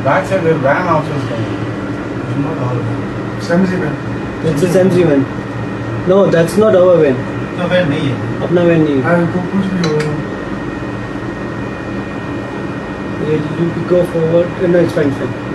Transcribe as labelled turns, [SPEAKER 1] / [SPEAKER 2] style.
[SPEAKER 1] Back side there van also is coming.
[SPEAKER 2] It's not our van.
[SPEAKER 3] Sam's van.
[SPEAKER 4] It's a Sam's van. No, that's not our van.
[SPEAKER 2] अपना van नहीं है.
[SPEAKER 4] अपना van नहीं है.
[SPEAKER 3] हाँ, कुछ भी हो.
[SPEAKER 4] You go forward. No, it's fine, fine.